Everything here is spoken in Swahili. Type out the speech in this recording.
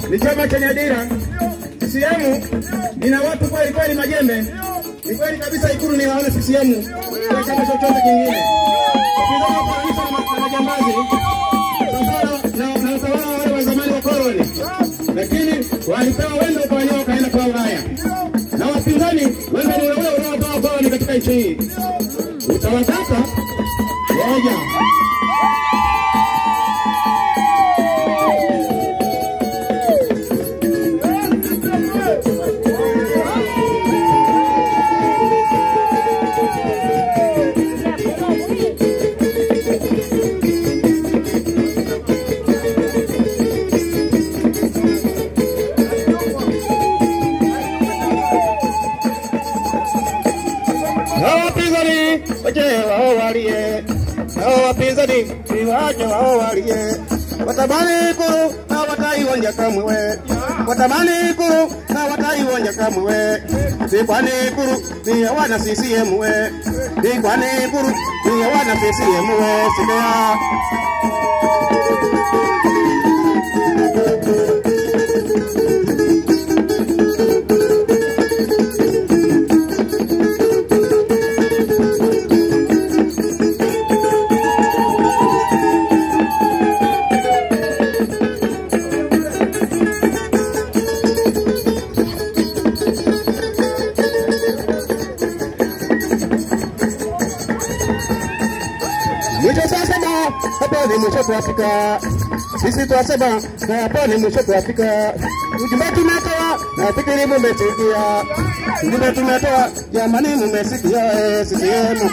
Ni chama chenye dira. CCM ina watu kweli kweli majembe. Ni kweli kabisa Ikulu ni hawana CCM kwa chama chochote kingine. Kwa majambazi. Sasa na utawala wale wa zamani wa koloni. Lakini walipewa wendo kwa wenyewe wakaenda kwa Ulaya. Na wapinzani wendo ni ule unaotoa koloni katika nchi hii. Utawataka moja. Watamani kuru hawataionja kamwe, watamani kuru hawataionja kamwe. Sikwani kuru ni wana CCM we, sikwani kuru ni wana CCM we. Sikia mwisho twafika, sisi twasema hapo ni mwisho twafika. Ujumbe tumetoa nafikiri mmesikia, ujumbe tumetoa jamani mmesikia. CCM.